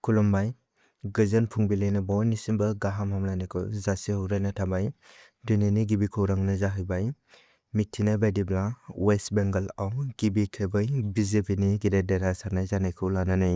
खुलुमबाय गोजोन फुंबिलिनि बयनिसिमबो गाहाम हामलायनायखौ जासिहरनाय थाबाय। दिनैनि गिबि खौरांनो जाहैबाय मिथिनाय बायदिब्ला वेस्ट बेंगलाव गिबि खेबै बिजेपिनि गेदेर देरहासारनाय जानायखौ लानानै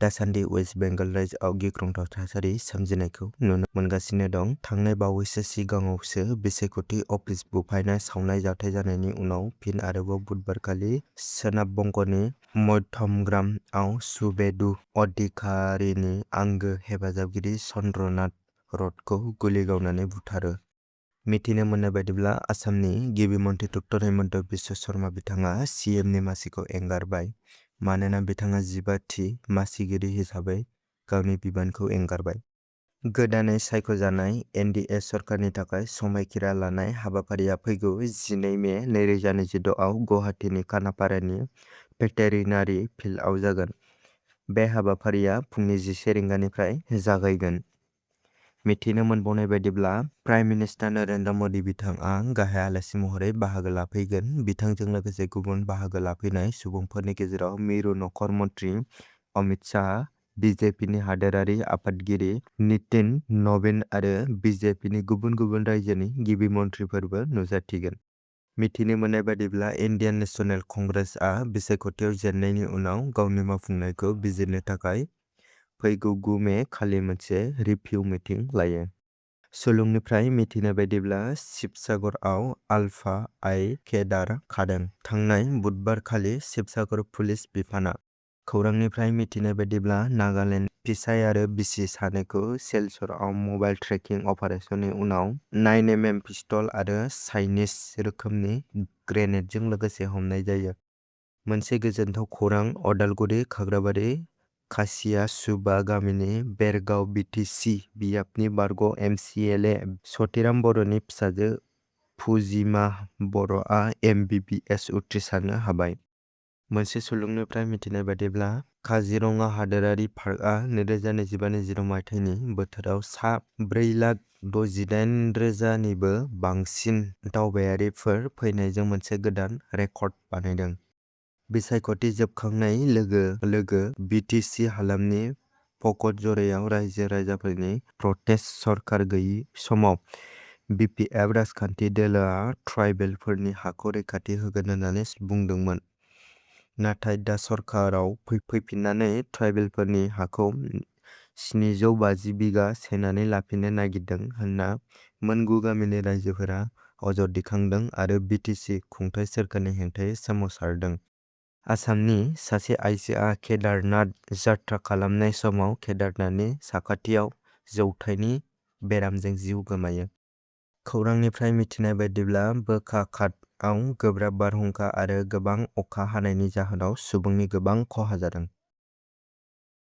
दासान्दि वेस्ट बेंगल रायजोआव गिख्रंथाव थासारि सोमजिनायखौ नुनो मोनगासिनो दं। थांनाय बावैसो सिगाङावसो बिसायख'थि अफिस बुफायनाय सावनाय जाथाय जानायनि उनाव फिन आरोबाव बुधबारखालि सोनाब बंग'नि मध्यमग्रामआव सुबेदु अधिकारीनि आंगो हेफाजाबगिरि चन्द्रनाथ रथखौ गुलि गावनानै बुथारो। मिथिनो मोननाय बायदिब्ला आसामनि गिबि मन्थ्रि डक्टर हेमन्त बिश्व शर्मा बिथाङा सिएमनि मासिखौ एंगारबाय मानोना बिथाङा 15थि मासिगिरि हिसाबै गावनि बिबानखौ एंगारबाय। गोदानै सायख'जानाय एनडिए सरकारनि थाखाय समायखिरा लानाय हाबाफारिया फैगौ 12 मे 2026 आव गुवाहाटीनि खानापारानि भेटेरिनारि फिल्डआव जागोन। बे हाबाफारिया फुंनि 11 रिंगानिफ्राय जागायगोन। मिथिनो मोनबावनाय बायदिब्ला प्राइम मिनिस्टार नरेन्द्र मदि बिथाङा गाहाय आलासि महरै बाहागो लाफैगोन। बिथांजों लोगोसे गुबुन बाहागो लाफैनाय सुबुंफोरनि गेजेराव मिरु नखर मन्थ्रि अमित शाह, बिजेपिनि हादोरारि आफादगिरि नितिन नवीन आरो बिजेपिनि गुबुन गुबुन रायजोनि गिबि मन्थ्रिफोरबो नुजाथिगोन। मिथिनो मोननाय बायदिब्ला इन्डियान नेशनेल कंग्रेसआ बिसायख'थियाव जेननायनि उनाव गावनि मावफुंनायखौ बिजिरनो थाखाय फैगौ 9 मे खालि मोनसे रिभिउ मिटिं लायो। सुलुंनिफ्राय मिथिनाय बायदिब्ला शिबसागरआव आलफा आइ केडार खादों। थांनाय बुधबारखालि शिबसागर पुलिस बिफानआ खौरांनिफ्राय मिथिनाय बायदिब्ला नागालेन्ड फिसाय आरो बिसि सानैखौ सिलचरआव मबाइल ट्रेकिं अपारेशननि उनाव 9mm पिस्तल आरो चाइनिज रोखोमनि ग्रेनेडजों लोगोसे हमनाय जायो। मोनसे गोजोनथाव खौरां अदालगुरि खाग्राबारि खासियासुबा गामिनि बेरगाव बिटिसि बियाबनि बारग' एमसिएलए सतिराम बर'नि फिसाजो फुजिमा बर'आ एमबिबिएस उथ्रिसारनो हाबाय। मोनसे सुलुंनिफ्राय मिथिनाय बायदिब्ला काजिरङा हादोरारि पार्कआ 2025-26 मायथाइनि बोथोराव सा 4,69,000 निबो बांसिन दावबायारिफोर फैनायजों मोनसे गोदान रेकर्ड बानायदों। बिसायख'थि जोबखांनाय लोगो लोगो बिटिसि हालामनि फकटजरायाव रायजो राजाफोरनि प्रटेस्ट सरकार गैयि समाव बिपिएफ राजखान्थि दोलोआ ट्राइबेलफोरनि हाखौ रैखाथि होगोन होननानै बुंदोंमोन। नाथाय दा सरकाराव फैफिननानै ट्राइबेलफोरनि हाखौ 750 बिगा सेनानै लाफिननो नागिरदों होनना मोन 9 गामिनि रायजोफोरा अजद दिखांदों आरो बिटिसि खुंथाय सोरखारनि हेंथायै सोमावसारदों। आसामनि सासे आइजोआ केदारनाथ जात्रा खालामनाय समाव केदारनाथनि साखाथियाव जौथाइनि बेरामजों जिउ गोमायो। खौरांनिफ्राय मिथिनाय बायदिब्ला बोकाखातआव गोब्राब बारहुंखा आरो गोबां अखा हानायनि जाहोनाव सुबुंनि गोबां खहा जादों।